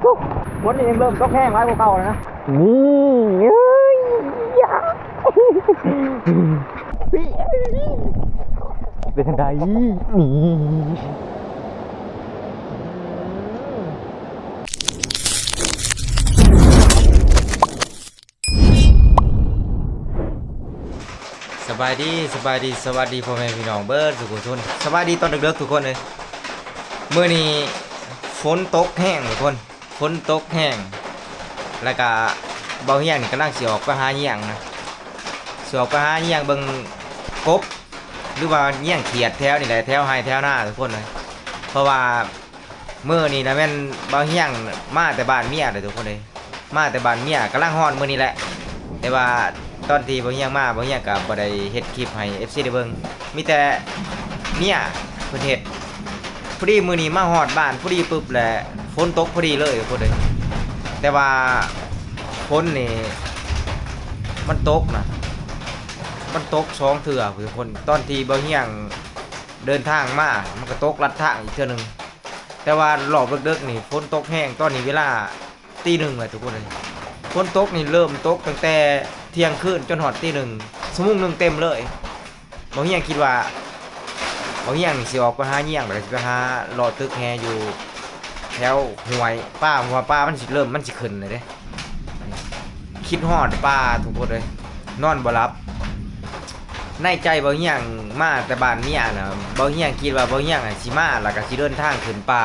ຝົນນີ້ເລີ່ມຕົກແຮງຫຼາຍກວ່າເກົ່າແລ້ວນະ. ນີ້ ເອີຍ ເປັນຈັ່ງໃດ? ນີ້ ສະບາຍດີ ສະບາຍດີ ສະຫວັດດີພໍ່ແມ່ພີ່ນ້ອງເບິດສູ່ຜູ້ຊົນ. ສະບາຍດີຕອນເດິກໆທຸກຄົນເອີຍ. ມື້ນີ້ຝົນຕົກແຮງທຸກຄົນ ຝົນຕົກແຮງ ແລ້ວກະບ່າວຮຽງນີ້ກຳລັງຊິອອກໄປຫາຍ່ຽງນະ ຊິອອກໄປຫາຍ່ຽງເບິ່ງກົບ ຫຼືວ່າຍ່ຽງຂຽດແຖວນີ້ແຫຼະ ແຖວໄຮ່ແຖວນາທຸກຄົນເອີຍ. ເພາະວ່າ ມື້ນີ້ນະແມ່ນບ່າວຮຽງມາແຕ່ບ້ານເມຍເດີທຸກຄົນເອີຍ ມາແຕ່ບ້ານເມຍ ກຳລັງຮອດມື້ນີ້ແຫຼະ. ແຕ່ວ່າຕອນທີ່ບ່າວຮຽງມາ ບ່າວຮຽງກໍບໍ່ໄດ້ເຮັດຄລິບໃຫ້ເອັຟຊີໄດ້ເບິ່ງ ມີແຕ່ເມຍເພິ່ນເຮັດ. ພໍດີມື້ນີ້ມາຮອດບ້ານພໍດີປຶບ ແລ້ວຝົນຕົກພໍດີເລີຍທຸກຄົນເອີຍ. ແຕ່ວ່າຝົນນີ້ມັນຕົກນະ ມັນຕົກສອງເທື່ອທຸກຄົນ ຕອນທີ່ບ່າວຮຽງເດີນທາງມາ ມັນກໍຕົກລັດທາງອີກເທື່ອໜຶ່ງ. ແຕ່ວ່າຮອບເດິກໆນີ້ຝົນຕົກແຮງ ຕອນນີ້ເວລາຕີໜຶ່ງແລ້ວທຸກຄົນເອີຍ. ຝົນຕົກນີ້ເລີ່ມຕົກຕັ້ງແຕ່ທ່ຽງຄືນຈົນຮອດຕີໜຶ່ງ ຊົ່ວໂມງໜຶ່ງເຕັມເລີຍ. ບ່າວຮຽງຄິດວ່າ ບ່າວຮຽງນີ້ຊິອອກໄປຫາຍ່ຽງ ແລ້ວກໍຊິໄປຫາເລາະຕຶກແຮຢູ່ແຖວຫ້ວຍປາ ເພາະວ່າປາມັນຊິເລີ່ມ ມັນຊິຂຶ້ນແລ້ວເດ້. ຄິດຮອດປາທຸກຄົນເອີຍ ນອນບໍ່ຫຼັບ. ໃນໃຈບ່າວຮຽງມາແຕ່ບ້ານເມຍນະ ບ່າວຮຽງຄິດວ່າບ່າວຮຽງຊິມາ ແລ້ວກໍຊິເດີນທາງຂຶ້ນປ່າ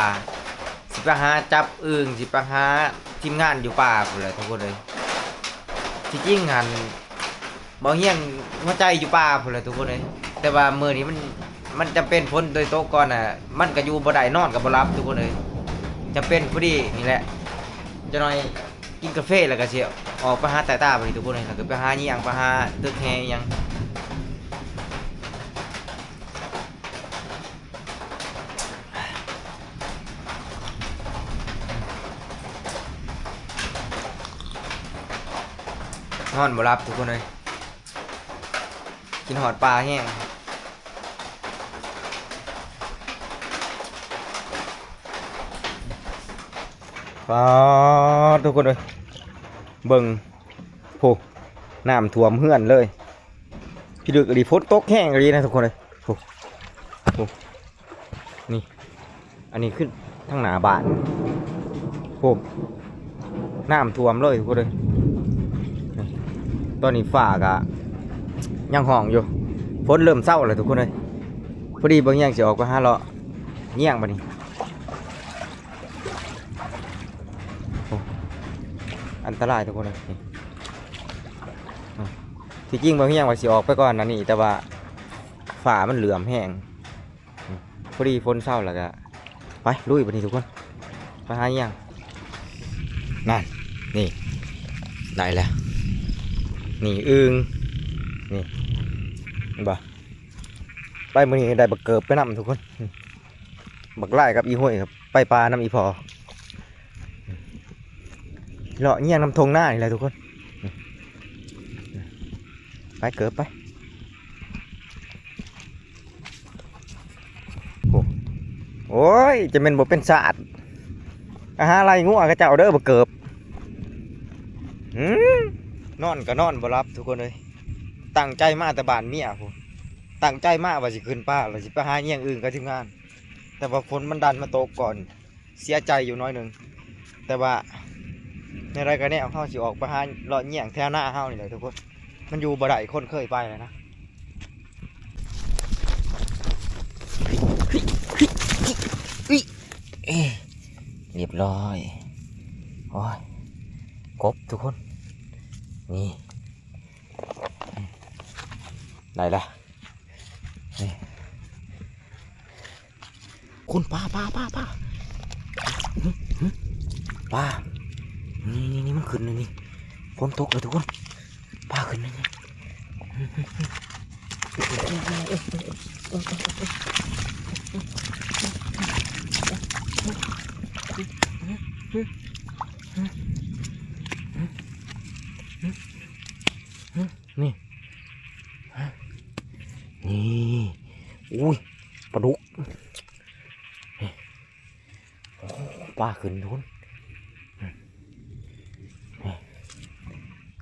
ຊິໄປຫາຈັບອຶ່ງ ຊິໄປຫາທີມງານຢູ່ປ່າພຸ້ນແຫຼະທຸກຄົນເອີຍ. ທີ່ຈິງຫັ້ນ ບ່າວຮຽງຫົວໃຈຢູ່ປ່າພຸ້ນແຫຼະທຸກຄົນເອີຍ. ແຕ່ວ່າມື້ນີ້ມັນ ມັນຈຳເປັນ ຝົນໂດຍຕົກກ່ອນນະ ມັນກໍຢູ່ບໍ່ໄດ້ ນອນກໍບໍ່ຫຼັບທຸກຄົນເອີຍ. ຈຳເປັນພໍດີນີ້ແຫຼະ ຈັກໜ່ອຍ ກິນກາເຟແລ້ວກໍຊິອອກໄປຫາໃຕ້ຕາບາດນີ້ທຸກຄົນເອີຍ ແລ້ວກໍໄປຫາອີ່ຫຍັງ ໄປຫາຕຶກແຮອີ່ຫຍັງ. ນອນບໍ່ຫຼັບທຸກຄົນເອີຍ ຄິດຮອດປ່າແຮງ. ປາດ ທຸກຄົນເອີຍ ເບິ່ງ ໂອ້ ນ້ຳຖ້ວມເຮືອນເລີຍ ພິລຶກອີ່ຫຼີ. ຝົນຕົກແຮງອີ່ຫຼີນະທຸກຄົນເອີຍ. ໂອ້ ໂອ້ ນີ້ ອັນນີ້ຄືທາງໜ້າບ້ານ ໂອ້ ນ້ຳຖ້ວມເລີຍທຸກຄົນເອີຍ. ນີ້ ຕອນນີ້ຟ້າກະຍັງຮ້ອງຢູ່ ຝົນເລີ່ມເຊົາແລ້ວທຸກຄົນເອີຍ. ພໍດີບ່າວຮຽງຊິອອກໄປຫາເລາະຍ່ຽງບາດນີ້. ໂອ້ ອັນຕະລາຍທຸກຄົນເອີຍ. ທີ່ຈິງບ່າວຮຽງວ່າຊິອອກໄປກ່ອນໜ້ານີ້ ແຕ່ວ່າຟ້າມັນເຫຼື້ອມແຮງ ພໍດີຝົນເຊົາແລ້ວກະໄປລຸຍບາດນີ້ທຸກຄົນ ໄປຫາຍ່ຽງ. ນັ້ນ ນີ້ ໄດ້ແລ້ວ ນີ້ອຶ່ງ ນີ້ ເຫັນບໍ່? ໄປມື້ນີ້ໄດ້ບັກເກີບໄປນຳທຸກຄົນ ບັກລາຍກັບອີ່ຫ້ວຍ ໄປປ່ານຳອີ່ພໍ່ ເລາະຍ່ຽງນຳທົ່ງນານີ້ແຫຼະທຸກຄົນ. ໄປເກີບໄປ. ໂອ້ ໂອ້ຍ ຈະແມ່ນບໍ່ເປັນຊາດ ອາຫາໄລ່ງົວເຂົາເຈົ້າເດີ ບໍ່ເກີບ. ອືມ ນອນກໍນອນບໍ່ຫຼັບທຸກຄົນເອີຍ. ຕັ້ງໃຈມາແຕ່ບ້ານເມຍພຸ້ນ ຕັ້ງໃຈມາວ່າຊິຂຶ້ນປ່າ ແລ້ວຊິໄປຫາຍ່ຽງອຶ່ງກັບທີມງານ ແຕ່ວ່າຝົນມັນດັນມາຕົກກ່ອນ. ເສຍໃຈຢູ່ໜ້ອຍໜຶ່ງ ແຕ່ວ່າແນວໃດກໍແນວ ເຮົາຊິອອກໄປຫາເລາະຍ່ຽງແຖວນາເຮົານີ້ແຫຼະທຸກຄົນ. ມັນຢູ່ບໍ່ໄດ້ ຄົນເຄີຍໄປແລ້ວນະ. ຮຽບຮ້ອຍ. ໂອ້ຍ ກົບທຸກຄົນ ນີ້ ໄດ້ລະ ນີ້. ຄຸນ ປາ ປາ ປາ ປາ ຫຶ ຫຶ ປາ ນີ້ ນີ້ ນີ້ ມັນຂຶ້ນແລ້ວນີ້ ຝົນຕົກແລ້ວທຸກຄົນ ປາຂຶ້ນແລ້ວນີ້ ນີ້ ນີ້ ອຸ້ຍ ປາດຸກ ນີ້ ໂອ້ ປາຂຶ້ນທຸກຄົນ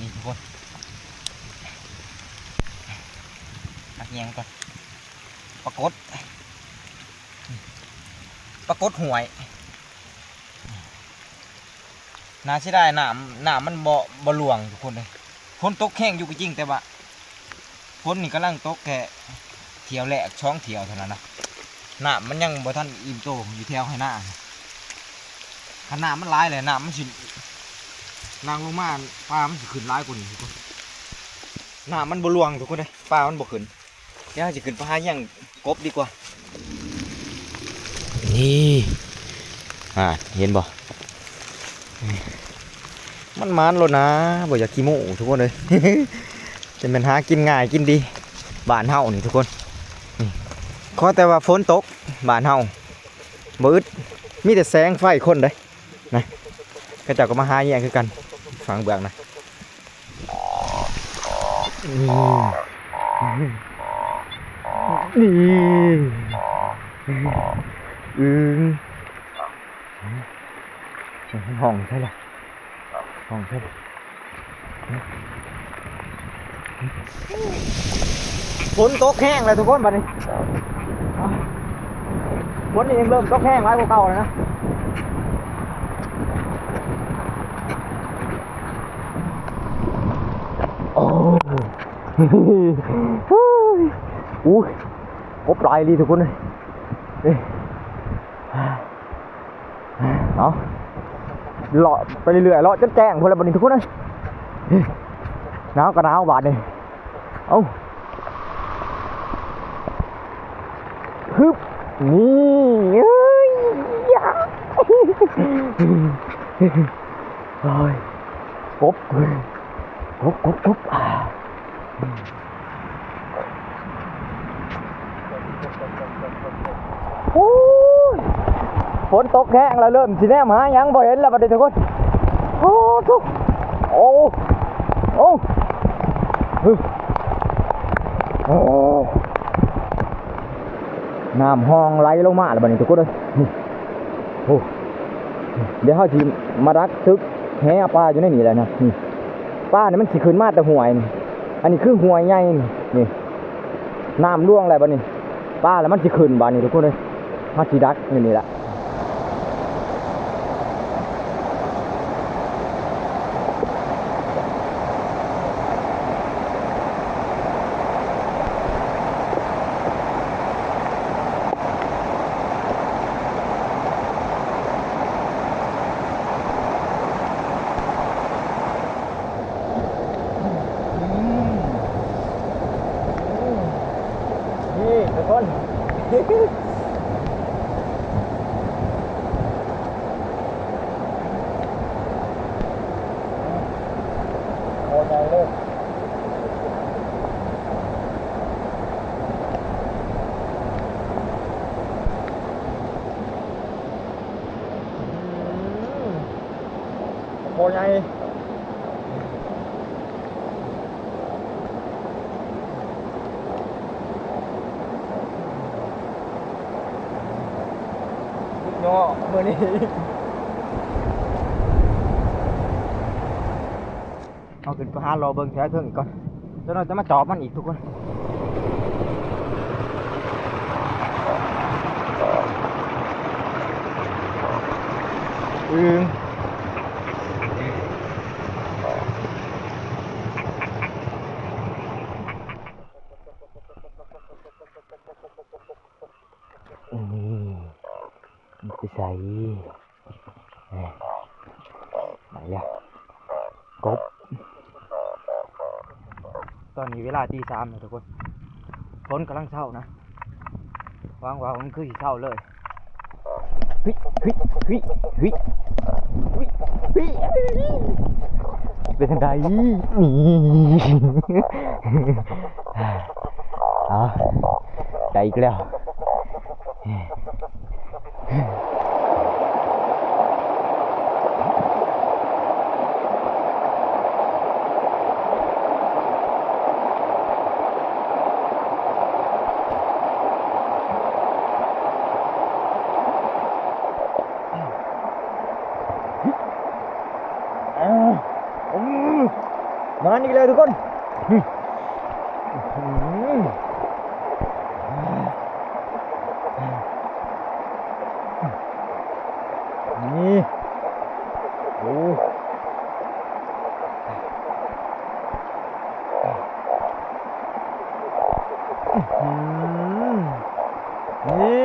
ນີ້ທຸກຄົນ ຫາແຍງກ່ອນ ປາກົດ ປາກົດຫ້ວຍ. ໜ້າເສຍດາຍ ນ້ຳ ນ້ຳມັນບໍ່ ບໍ່ຫຼວງທຸກຄົນເອີຍ. ຝົນຕົກແຮງຢູ່ກໍຈິງ ແຕ່ວ່າຝົນນີ້ກຳລັງຕົກແຄ່ຖ້ຽວແລກສອງຖ້ຽວເທົ່ານັ້ນນະ. ນ້ຳມັນຍັງບໍ່ທັນອີ່ມໂຕຢູ່ແຖວໄຮ່ນາ. ຄັນນ້ຳມັນຫຼາຍແລ້ວ ນ້ຳມັນຊິຫຼັ່ງລົງມາ ປາມັນຊິຂຶ້ນຫຼາຍກວ່ານີ້ທຸກຄົນ. ນ້ຳມັນບໍ່ຫຼວງທຸກຄົນເອີຍ ປາມັນບໍ່ຂຶ້ນ. ດຽວເຮົາຊິຂຶ້ນໄປຫາຫຍັງ ກົບດີກວ່າ. ນີ້ ອ່າ ເຫັນບໍ່ ມັນໝານໂລດນາ. ບໍ່ຢາກຂີ້ໂມ້ທຸກຄົນເອີຍ ຈະແມ່ນຫາກິນງ່າຍກິນດີ ບ້ານເຮົານີ້ທຸກຄົນ. ນີ້ ຂໍແຕ່ວ່າຝົນຕົກ ບ້ານເຮົາບໍ່ອຶດ ມີແຕ່ແສງໄຟຄົນເດ້. ນະ ເຂົາເຈົ້າກໍມາຫາແຍງຄືກັນ ຝັ່ງເບື້ອງນະ. ນີ້ ນີ້ ອຶ່ງ ຮ້ອງໃສ່ລະ ຮ້ອງໃສ່ລະ. ຝົນຕົກແຮງແລ້ວທຸກຄົນ ບັດນີ້ ຝົນນີ້ເລີ່ມຕົກແຮງຫຼາຍກວ່າເກົ່າແລ້ວນະ. ໂອ້ ອຸ້ຍ ກົບຫຼາຍອີ່ຫຼີທຸກຄົນເອີຍ. ເອົາ ເລາະໄປເລື້ອຍໆ ເລາະຈົນແຈ້ງພຸ້ນລະບັດນີ້ທຸກຄົນເອີຍ. ໜາວກໍໜາວບາດນີ້ ເອົາ ຮຶບ ນີ້ ເອີຍ ໂອ້ຍ ກົບ ກົບ ກົບ ກົບ ອ່າ. ໂອ້ຍ ຝົນຕົກແຮງແລ້ວ ເລີ່ມຊິແນມຫາຫຍັງບໍ່ເຫັນແລ້ວບັດນີ້ທຸກຄົນ. ໂອ້ ໂອ້ ໂອ້ ໂອ້ ນ້ຳຮ່ອງໄຫຼລົງມາແລ້ວບັດນີ້ທຸກຄົນເອີຍ. ໂອ້ ດຽວເຮົາຊິມາດັກຕຶກແຫເອົາປາຢູ່ໃນນີ້ແຫຼະນະ. ນີ້ ປານີ້ມັນຊິຂຶ້ນມາແຕ່ຫ້ວຍນີ້ ອັນນີ້ຄືຫ້ວຍໃຫຍ່ນີ້ ນີ້ ນ້ຳລວງແລ້ວບັດນີ້ ປາແລ້ວມັນຊິຂຶ້ນບາດນີ້ທຸກຄົນເອີຍ. ເຮົາຊິດັກຢູ່ນີ້ລະ. ນີ້ທຸກຄົນ ໂຄດໃຫຍ່ເລີຍ. ໂຄດໃຫຍ່ ສຸດຍອດມື້ນີ້. ເຮົາຂຶ້ນໄປຫາລໍເບິ່ງແຖວເທິງອີກກ່ອນ ຈັກໜ້ອຍຈະມາຈອບມັນອີກທຸກຄົນ. ອືມ ອືມ ມັນຊິໃສ ເອີ ໄປແລ້ວ ກົບ. ຕອນນີ້ເວລາຕີສາມແລ້ວທຸກຄົນ ຝົນກຳລັງເຊົານະ ຫວັງວ່າມັນຄືຊິເຊົາເລີຍ. ເປັນຈັ່ງໃດ? ນີ້ ເອົາ ໄດ້ອີກແລ້ວ. ອ່າ ອືມ ມາອີກແລ້ວທຸກຄົນ ນີ້ ໂອ້ ນີ້.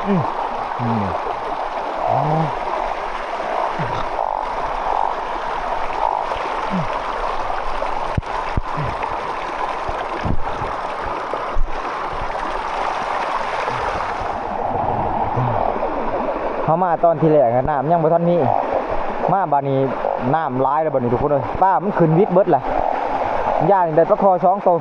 ອືມ ນີ້ ອໍ ເຮົາມາຕອນທີແລກນະ ນ້ຳຍັງບໍ່ທັນມີ ມາບາດນີ້ນ້ຳຫຼາຍແລ້ວ ບາດນີ້ທຸກຄົນເອີຍ ປາມັນຂຶ້ນວິດເບິດແຫຼະ ຢ່າງໄດ້ປາຄໍສອງໂຕ. ອືມ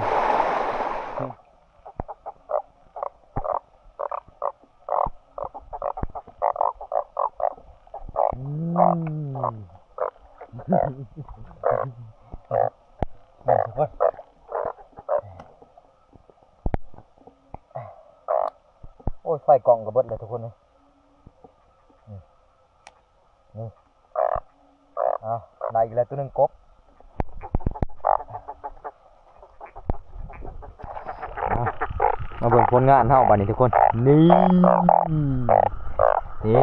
ໂອ້ຍ ໄຟກ້ອງກໍເບິດແລ້ວທຸກຄົນເອີຍ ນີ້ ນີ້ ເອົາ ໄດ້ອີກແລ້ວໂຕໜຶ່ງ ກົບ. ເອົາ ມາເບິ່ງຜົນງານເຮົາບາດນີ້ທຸກຄົນ ນີ້ ນີ້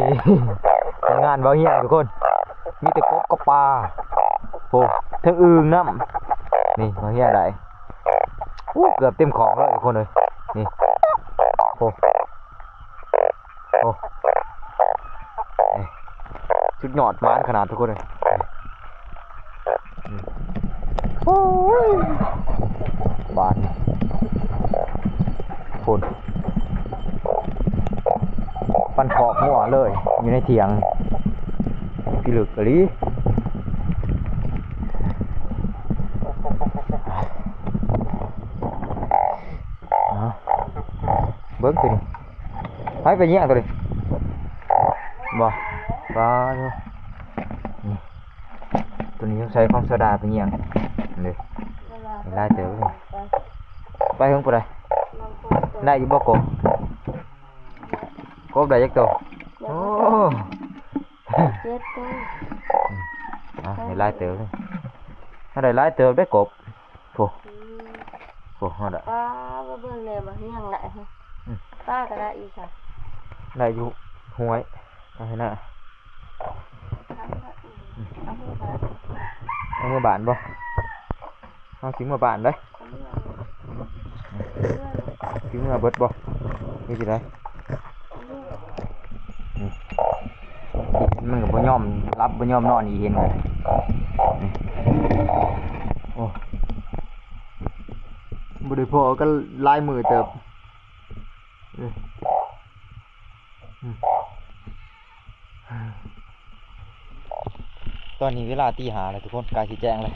ຜົນງານບ່າວຮຽງທຸກຄົນ ມີແຕ່ກົບກັບປາ ໂອ້ ເທິງອຶ່ງນຳ ນີ້ ບ່າວຮຽງໄດ້ ໂອ້ ເກືອບເຕັມຂອງເລີຍທຸກຄົນເອີຍ ນີ້ ໂອ້ ໂອ້ ສຸດຍອດ ໝານຂະໜາດທຸກຄົນເອີຍ ໂອ້ຍ ບາດນີ້ ພຸ້ນ ປັນຄອກງົວເລີຍ ຢູ່ໃນຖຽງ ພິລຶກອີ່ຫຼີ ເອົາ ເບິ່ງໂຕນີ້ ໃຜໄປແຍ່ງໂຕນີ້ ບໍ່ ປາ ນີ້ ໂຕນີ້ສົງໄສຂອງໂຊດາໄປແຍ່ງ ນີ້ ຫຼາຍເຕີບ ໄປເຖິງຜູ້ໃດ ໄດ້ຢູ່ບໍ່ກົບ ກົບໄດ້ຈັກໂຕ ໂອ້ ເຈັດໂຕ ອືມ ອ່ະ ໄດ້ຫຼາຍເຕີບ ເຮົາໄດ້ຫຼາຍເຕີບເດ້ກົບ ໂອ້ ອືມ ໂອ້ ເຮົາໄດ້ ປາ ມາເບິ່ງແດ່ ບໍ່ຮຽງໄດ້ ອືມ ປາກໍໄດ້ອີກ ໄດ້ຢູ່ຫ້ວຍ ໄປໃຫ້ນາ ເອົາເມືອບ້ານ ເອົາເມືອບ້ານບໍ່ ເຮົາຊິເມືອບ້ານເດ້ ຊິເມືອເບິດບໍ່ ຫຼືຈັ່ງໃດ ອືມ ອີ່ເຫັນມັນກໍບໍ່ຍອມຫຼັບບໍ່ຍອມນອນ ອີ່ເຫັນກໍໄດ້ ໂອ້ ບໍ່ໄດ້ພໍ້ກັນຫຼາຍມື້ເຕີບ ເອີ ອືມ ຕອນນີ້ເວລາຕີຫ້າແລ້ວທຸກຄົນ ໃກ້ຊິແຈ້ງແລ້ວ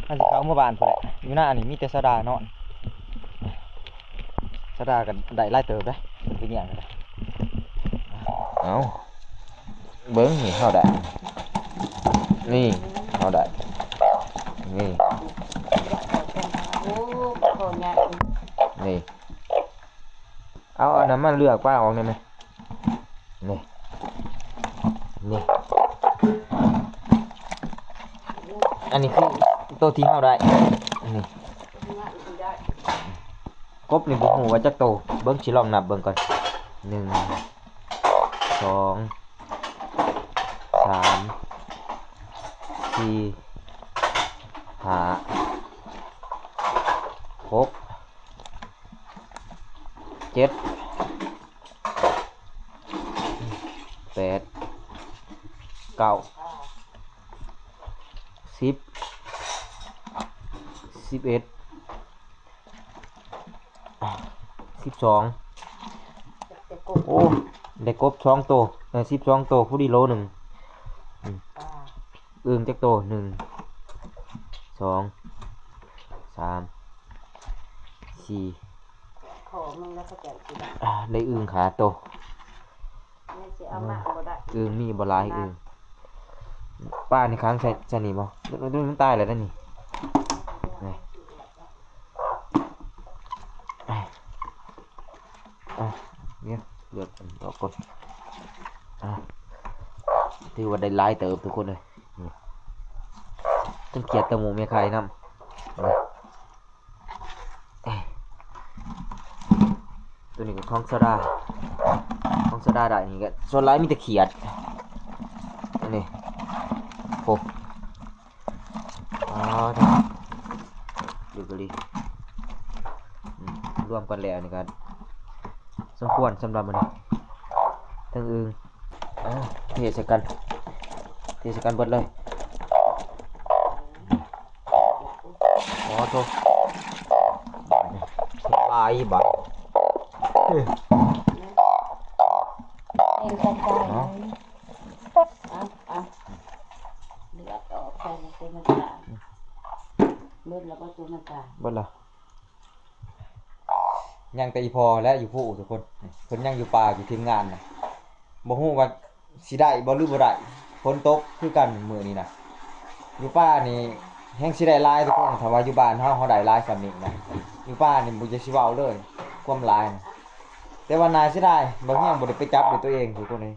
ເຮົາຊິເຂົ້າເມືອບ້ານພຸ້ນແຫຼະ ຢູ່ນານີ້ມີແຕ່ສາວດານອນ ສາວດາກໍໄດ້ຫຼາຍເຕີບເດ້ ໄປແຍ່ງກໍໄດ້ ເອົາ ເບິ່ງນີ້ ເຮົາໄດ້ ນີ້ ເຮົາໄດ້ ນີ້ ໂອ້ ປາຄອໃຫຍ່ ນີ້ ເອົາອັນນັ້ນມາເລືອກປາອອກໄດ້ໄໝ? ນີ້ ນີ້ ອັນນີ້ຄືໂຕທີ່ເຮົາໄດ້ ນີ້ ກົບນີ້ບໍ່ຮູ້ວ່າຈັກໂຕ ເບິ່ງ ຊິລອງນັບເບິ່ງກ່ອນ ໜຶ່ງ ສອງ ສາມ ສີ່ ຫ້າ ຫົກ ເຈັດ ແປດ ເກົ້າ ສິບ ສິບເອັດ ສິບສອງ ໂອ້ ໄດ້ກົບສອງໂຕ ເອີ ສິບສອງໂຕ ພໍດີໂລໜຶ່ງ. ອືມ ອາ ອຶ່ງຈັກໂຕ? ໜຶ່ງ ສອງ ສາມ ສີ່ ຂໍເບິ່ງແລ້ວເຂົາເຈົ້າຊິໄດ້ ອາ ໄດ້ອຶ່ງຫ້າໂຕ. ອຶ່ງມີບໍ່ຫຼາຍອຶ່ງ. ປານີ້ຂັງໃສ່ ໃສ່ນີ້ບໍ່? ມັນ ມັນຕາຍແລ້ວນະນີ້. ນີ້ ອ່ະ ດຽວເລືອກອອກກ່ອນ. ອ່ະ ຖືວ່າໄດ້ຫຼາຍເຕີບທຸກຄົນເອີຍ. ນີ້ ເປັນຂຽດຕະໝູແມ່ໄຂ່ນຳ. ນີ້ ໂຕນີ້ກໍຂອງສາວດາ ຂອງສາວດາໄດ້ນີ້ກໍສ່ວນຫຼາຍມີແຕ່ຂຽດ. ອັນນີ້ ໂອ້ ອໍ ເດີກະລີ ອືມ ລວມກັນແລ້ວນີ້ກໍສົມຄວນສຳລັບມື້ນີ້ ທັງອຶ່ງ ເທໃສ່ກັນ ເທໃສ່ກັນເບິດເລີຍ. ອໍ ໂທ້ ຫຼາຍບາດ ເອີ ເອົາ ເອົາ ເລືອດອອກໃສ່ໂຕມັນຕາຍ. ເບິດແລ້ວບໍ່ໂຕມັນຕາຍ? ເບິດແລ້ວ. ຍັງແຕ່ອີ່ພໍ່ແຫຼະຢູ່ພູ້ທຸກຄົນ ເພິ່ນຍັງຢູ່ປ່າຢູ່ທີມງານນະ ບໍ່ຮູ້ວ່າຊິໄດ້ບໍ່ຫຼືບໍ່ໄດ້ ຝົນຕົກຄືກັນມື້ນີ້ນະ. ຢູ່ປ່ານີ້ແຮ່ງຊິໄດ້ຫຼາຍທຸກຄົນ ຖ້າວ່າຢູ່ບ້ານເຮົາ ເຮົາໄດ້ຫຼາຍສ່ຳນີ້ນະ ຢູ່ປ່ານີ້ບໍ່ຢາກຊິເວົ້າເລີຍຄວາມຫຼາຍນະ. ແຕ່ວ່າໜ້າເສຍດາຍ ບ່າວຮຽງບໍ່ໄດ້ໄປຈັບດ້ວຍຕົວເອງທຸກຄົນເອີຍ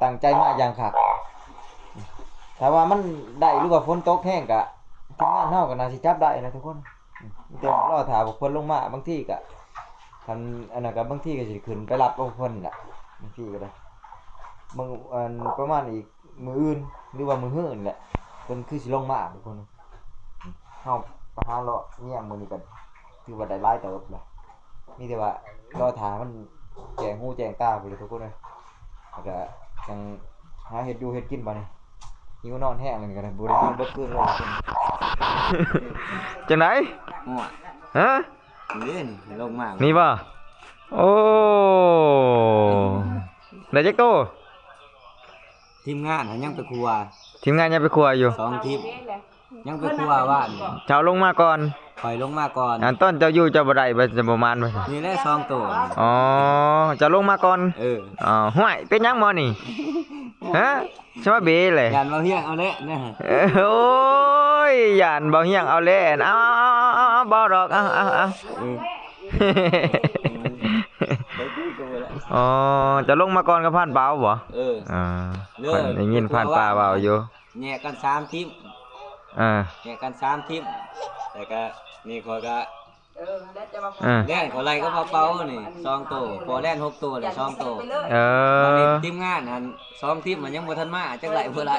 ຕັ້ງໃຈມາຢ່າງຄັກ. ຖ້າວ່າມັນໄດ້ ຫຼືວ່າຝົນຕົກແຮງກະ ທີມງານເຮົາກໍໜ້າຊິຈັບໄດ້ນະທຸກຄົນ. ມີແຕ່ລໍຖ້າພວກເພິ່ນລົງມາ ບາງທີກໍ ຄັນອັນນັ້ນກໍບາງທີກໍຊິຂຶ້ນໄປຮັບເອົາເພິ່ນແຫຼະ ບາງທີກໍໄດ້ ມື້ ອັນ ປະມານອີກມື້ອື່ນ ຫຼືວ່າມື້ຮືນີ້ແຫຼະ ເພິ່ນຄືຊິລົງມາທຸກຄົນ. ເຮົາໄປຫາເລາະແຍງມື້ນີ້ກໍຖືວ່າໄດ້ຫຼາຍເຕີບແຫຼະ ມີແຕ່ວ່າລໍຖ້າໃຫ້ມັນແຈ້ງຫູແຈ້ງຕາພຸ້ນແຫຼະທຸກຄົນເອີຍ. ແລ້ວກໍຈັ່ງຫາເຮັດຢູ່ເຮັດກິນບາດນີ້ ຫິວນອນແຮງແລ້ວນີ້ກໍໄດ້ ບໍ່ໄດ້ນອນເບິດຄືນເລີຍ. ຈັ່ງໃດ? ໂອ້ຍ ຮະ? ນີ້ເດ້ນີ້ ລົງມາ ນີ້ບໍ່? ໂອ້ ໄດ້ຈັກໂຕ? ທີມງານຫາຍັງໄປຄົວ ທີມງານຍັງໄປຄົວຢູ່ ສອງທີມ ຍັງໄປຄົວວານ. ເຈົ້າລົງມາກ່ອນ ຂ້ອຍລົງມາກ່ອນ. ອັນຕອນເຈົ້າຢູ່ເຈົ້າບໍ່ໄດ້ບໍ່? ຈະບໍ່ມານບໍ່? ນີ້ແຫຼະສອງໂຕ. ອໍ ເຈົ້າລົງມາກ່ອນ. ເອີ ອໍ ຫ້ວຍ ເປັນຫຍັງໝໍນີ້? ຮະ? ສະມາເບແຫຼະ ຢ້ານບໍ່ຮຽງເອົາແຫຼະນະ. ໂອ້ຍ ຢ້ານບໍ່ຮຽງເອົາແຫຼະ. ເອົາ ເອົາ ເອົາ ເອົາ ເອົາ ບໍ່ດອກ ເອົາ ເອົາ ເອົາ. ເອີ ອໍ ເຈົ້າລົງມາກ່ອນກັບພານເປົາບໍ່? ເອີ ອ່າ ຂ້ອຍໄດ້ຍິນພານປ່າເວົ້າຢູ່ ແຍກກັນສາມທີມ ເອີ ແຍກກັນສາມທີມ ແລ້ວກະນີ້ຂ້ອຍກະ ເອີ ແລ້ວຈະມາ ເອີ ແລ່ນເຂົາໄລ່ກັບພານເປົານີ້ສອງໂຕ ພໍແລ່ນຫົກໂຕແລ້ວສອງໂຕ. ເອີ ບາດນີ້ທີມງານຫັ້ນສອງທີມມັນຍັງບໍ່ທັນມາ ຈັກໄລ່ບໍ່ໄລ່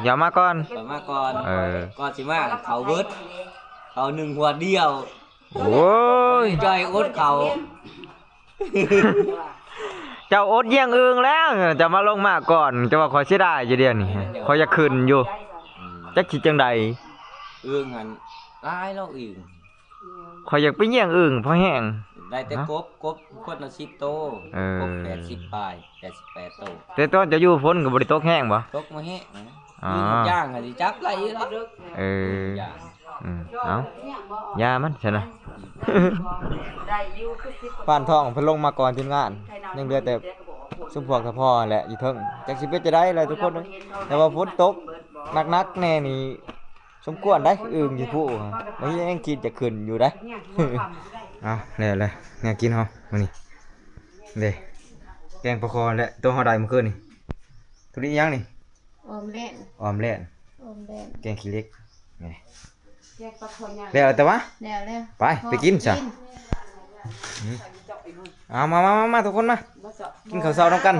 ຢ່າມາກ່ອນ ຂ້ອຍມາກ່ອນ. ເອີ ກ່ອນຊິມາເຂົາເບິດ ເຂົາໜຶ່ງຫົວດດຽວ. ໂອ້ຍ ຈ່ອຍອົດເຂົ້າ ເຈົ້າອົດຢ້ຽງອຶ່ງແລ້ວ ເຈົ້າມາລົງມາກ່ອນ ເຈົ້າວ່າຂ້ອຍເສຍດາຍຢູ່ດຽວນີ້ ຂ້ອຍຢາກຂຶ້ນຢູ່. ອືມ ຈັກຊິຈັ່ງໃດ ອຶ່ງຫັ້ນຫຼາຍເນາະອຶ່ງ. ຂ້ອຍຢາກໄປຢ້ຽງອຶ່ງພໍແຮງ ໄດ້ແຕ່ ຮະ? ກົບ ກົບຄົນລະສິບໂຕ. ເອີ ກົບແປດສິບປາຍ ແປດສິບແປດໂຕ. ແຕ່ຕອນເຈົ້າຢູ່ພຸ້ນກໍບໍ່ໄດ້ຕົກແຮງບໍ່? ຕົກບໍ່ແຮງ. ອໍ ອື່ນຮັບຈ້າງກໍຊິຈັບໄລ່ຢູ່ແລ້ວ. ເອີ ອື່ນຢ່າງ ອືມ ເອົາ ຢ່າມັນຊັ້ນນະ. ປານທອງເພິ່ນລົງມາກ່ອນທີມງານ ຍັງເຫຼືອແຕ່ຊຸມພວກສະພໍແຫຼະຢູ່ເທິງ ຈັກຊິເປັນຈັ່ງໃດແຫຼະທຸກຄົນເອີຍ. ແຕ່ວ່າຝົນຕົກໜັກໆແດ່ນີ້ສົມຄວນໄດ໋ ອຶ່ງຢູ່ພູ້ ບາງທີຍັງຄິດຈະຂຶ້ນຢູ່ໄດ໋. ເອົາ ແລ້ວແຫຼະແນວກິນເຮົາມື້ນີ້ ເດ້ ແກງປາຄໍ່ແຫຼະ ໂຕເຮົາໄດ້ມື້ຄືນນີ້. ໂຕນີ້ຫຍັງນີ້? ອອມແລ່ນ ອອມແລ່ນ ອອມແລ່ນ ແກງຂີ້ເຫຼັກ. ນີ້ ແກງປາຄໍ່ຍ່າງ ແລ້ວແຕ່ວ່າ ແລ້ວແລ້ວ ໄປ ໄປກິນຊະ. ອືມ ເອົາ ມາ ມາ ມາ ມາ ທຸກຄົນມາ ກິນເຂົ້າເຊົ້ານຳກັນ.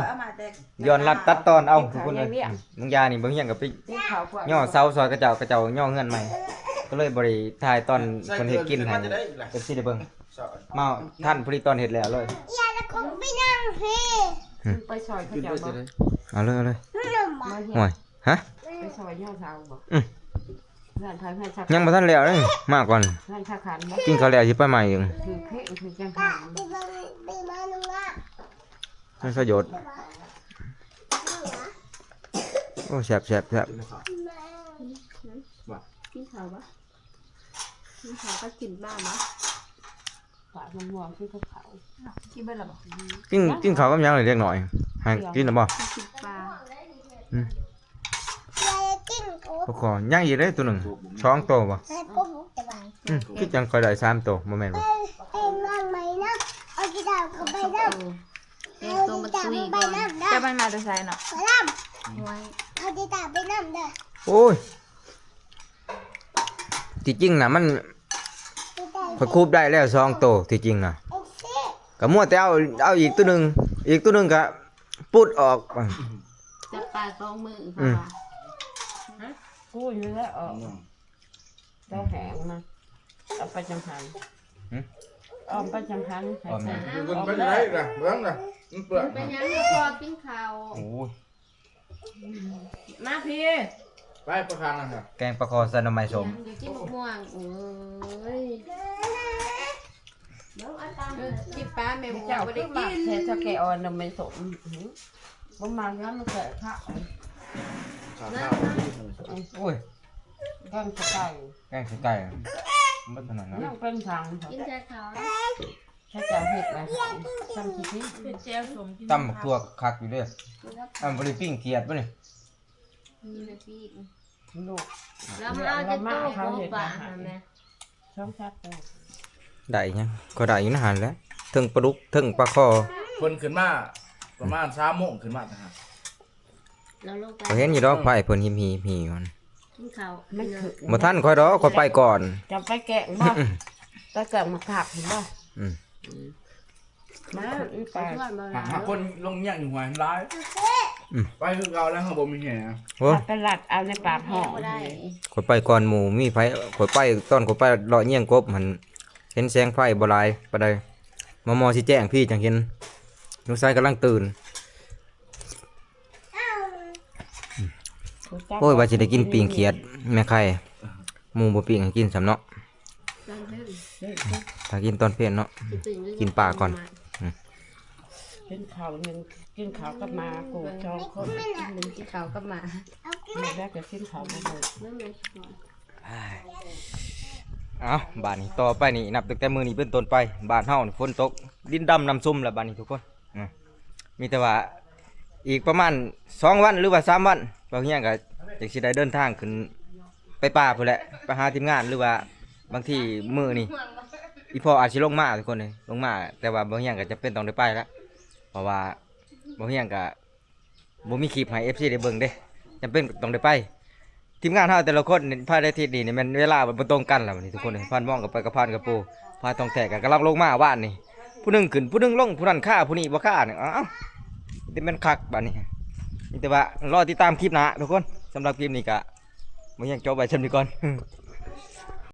ຍ້ອນລັດຕັດຕອນເອົາ ທຸກຄົນເອີຍ. ບາງຢ່າງນີ້ ບາງຢ່າງກໍໄປຍໍເສົາຊ່ອຍເຂົາເຈົ້າ ເຂົາເຈົ້າຍໍເຮືອນໃໝ່ ກໍເລີຍບໍ່ໄດ້ຖ່າຍຕອນເພິ່ນເຮັດກິນໃຫ້ເອັຟຊີໄດ້ເບິ່ງ. ມາທັນພໍດີຕອນເຮັດແລ້ວເລີຍ. ໄປຊ່ອຍເຂົາເຈົ້າບໍ່? ເອົາເລີຍ ເອົາເລີຍ. ໂອ້ຍ ຮະ? ໄປຊ່ອຍຍໍເສົາບໍ່? ອືມ ເຮືອນໃຜເຮືອນຊາວ ຍັງບໍ່ທັນແລ້ວເດ້ ມາກ່ອນ. ເຮືອນຊາວຄັນບໍ່? ກິນເຂົ້າແລ້ວຊິໄປໃໝ່ອີກ. ຖືກເພະ ຖືກຈັງ ມັນສະຫຍົດ. ໂອ້ ແຊບໆໆ. ກິນເຂົ້າບໍ່? ກິນເຂົ້າກໍກິນປາບໍ່? ປາກມັນມ່ວງຄືກັບເຂົາ. ກິນເບິດແລ້ວບໍ່? ກິນ ກິນເຂົ້າກັບຫຍັງເລີຍເດັກນ້ອຍ? ໃຫ້ກິນແລ້ວບໍ່? ກິນປາ. ອືມ ປາຄໍຍັງອີກເດ້ຕົວໜຶ່ງ ສອງໂຕບໍ່? ອືມ ຄືຈັ່ງຂ້ອຍໄດ້ສາມໂຕ ບໍ່ແມ່ນບໍ່? ແກງຕົວບັກຕຸຍກ່ອນ. ຈະໄປມາແຕ່ໃສເນາະ? ໂອ້ຍ ທີ່ຈິງນະ ມັນ ຂ້ອຍຄູບໄດ້ແລ້ວສອງໂຕ ທີ່ຈິງນະ ກໍມົວແຕ່ເອົາ ເອົາອີກໂຕໜຶ່ງ ອີກໂຕໜຶ່ງກໍປຸດອອກ. ຈັບປາສອງມື ອືມ ເຂົາວ່າ. ກູຢູ່ແລ້ວອອກ ເຈົ້າແຫງນະ ເອົາໄປຈຳພັນ. ຫຶ? ອ້ອມໄປຈຳພັນ ອ້ອມ ເບິ່ງໄປໄດ້ລະ ເບິ່ງລະ ມັນເປືອນ. ເປັນຫຍັງ ພໍ່ກິນເຂົ້າ. ໂອ້ຍ ມາພີ້ ໄປປະຄາງນະ. ແກງປາຄໍໃສ່ໜໍ່ໄມ້ສົ້ມ. ຢາກກິນໝາກມ່ວງ. ໂອ້ຍ ເບິ່ງເອົາຕາມ ເອີ ກິນປາແມ່ໝູບໍ່ໄດ້ກິນ. ແທ້ ເຈົ້າແກອ່ອນໜໍ່ໄມ້ສົ້ມ. ຫື ບໍ່ມັກນຳ ມັນແສບຂາວ. ໂອ້ຍ ແກງໃສ່ໄກ່ ແກງໃສ່ໄກ່ ບໍ່ຖະໜັດນະ. ຍັງເປັນທາງ ກິນໃສ່ເຂົ້າ. ເຂົາເຈົ້າເຮັດມາໃຫ້ ຊ່ຳຊິກິນ. ເຮັດແຈ່ວສົ້ມກິນ ຕຳບັກຖົ່ວຄັກຢູ່ເດີ້. ອັນບໍ່ໄດ້ປີ້ງຂຽດບໍ່ນີ້? ມີແຕ່ປີ້ງ. ລູກ ແລ້ວມາເອົາແຕ່ໂຕກົບບາດຫັ້ນແຫຼະ ສອງສາມໂຕ. ໄດ້ຫຍັງ ກໍໄດ້ຢູ່ໃນຫັ້ນແຫຼະ ເທິງປາດຸກ ເທິງປາຄໍ. ເພິ່ນຂຶ້ນມາປະມານສາມໂມງ ຂຶ້ນມາແຕ່ຫັ້ນ. ເຮົາເຫັນຢູ່ດອກໄຟເພິ່ນຫິມໆຢູ່ຫັ້ນ. ກິນເຂົ້າ ບໍ່ທັນຂ້ອຍດອກ ຂ້ອຍໄປກ່ອນ. ຈະໄປແກະບໍ່? ໄປແກະໝາກຜັກເຫັນບໍ່? ອືມ ມາ ອີປາ ຫາຄົນລົງຍ່າງຢູ່ຫ້ວຍຫຼາຍ. ອືມ ໄປຄືເກົ່າແລ້ວ ເຮົາບໍ່ມີແຮງ. ໂອ້ ໄປລັດເອົາໃນປາກຫ້ອງ. ຂ້ອຍໄປກ່ອນໝູ່ ມີໃຜ ຂ້ອຍໄປ ຕອນຂ້ອຍໄປເລາະຍ່ຽງກົບຫັ້ນ ເຫັນແສງໄຟບໍ່ຫຼາຍປານໃດ. ມໍ່ໆຊິແຈ້ງພີ້ຈັ່ງເຫັນ ລູກຊາຍກຳລັງຕື່ນ. ໂອ້ຍ ວ່າຊິໄດ້ກິນປີ້ງຂຽດແມ່ໄຂ່ ໝູ່ບໍ່ປີ້ງໃຫ້ກິນຊ້ຳເນາະ. ຖ້າກິນຕອນເພນເນາະ ກິນປາກ່ອນ. ອືມ ກິນເຂົ້າໜຶ່ງ ກິນເຂົ້າກັບໝາ ກູສອງຄົນ ກິນເຂົ້າກັບໝາ ແລ້ວກໍກິນເຂົ້າບໍ່ໝົດ. ເອົ້າ ບາດນີ້ຕໍ່ໄປນີ້ ນັບຕັ້ງແຕ່ມື້ນີ້ເປັນຕົ້ນໄປ ບ້ານເຮົານີ້ຝົນຕົກ ດິນດຳນ້ຳຊຸ່ມແລ້ວບາດນີ້ທຸກຄົນ. ອືມ ມີແຕ່ວ່າອີກປະມານສອງວັນ ຫຼືວ່າສາມວັນ ບ່າວຮຽງກໍຈັ່ງຊິໄດ້ເດີນທາງຂຶ້ນໄປປ່າພຸ້ນແຫຼະ ໄປຫາທີມງານ ຫຼືວ່າບາງທີມື້ນີ້ອີ່ພໍ່ອາດຊິລົງມາທຸກຄົນເອີຍ ລົງມາ. ແຕ່ວ່າບ່າວຮຽງກໍຈຳເປັນຕ້ອງໄດ້ໄປລະ ເພາະວ່າບ່າວຮຽງກໍບໍ່ມີຄລິບໃຫ້ເອັຟຊີໄດ້ເບິ່ງເດ້ ຈຳເປັນຕ້ອງໄດ້ໄປ. ທີມງານເຮົາແຕ່ລະຄົນນີ້ ພາຍໃນທິດນີ້ນີ້ແມ່ນເວລາບໍ່ຕົງກັນແລ້ວນີ້ທຸກຄົນເອີຍ. ພານມອງກໍໄປກັບພານກະປູ ພານທອງແທ້ກໍກຳລັງລົງມາວານນີ້ ຜູ້ໜຶ່ງຂຶ້ນຜູ້ໜຶ່ງລົງ ຜູ້ນັ້ນຄາຜູ້ນີ້ບໍ່ຄານີ້. ອ້າວ ຊິແມ່ນຄັກບາດນີ້ ມີແຕ່ວ່າລໍຕິດຕາມຄລິບໜ້າທຸກຄົນ. ສຳລັບຄລິບນີ້ກໍບໍ່ຫຍັງ ຈົບໄວ້ຊ່ຳນີ້ກ່ອນ.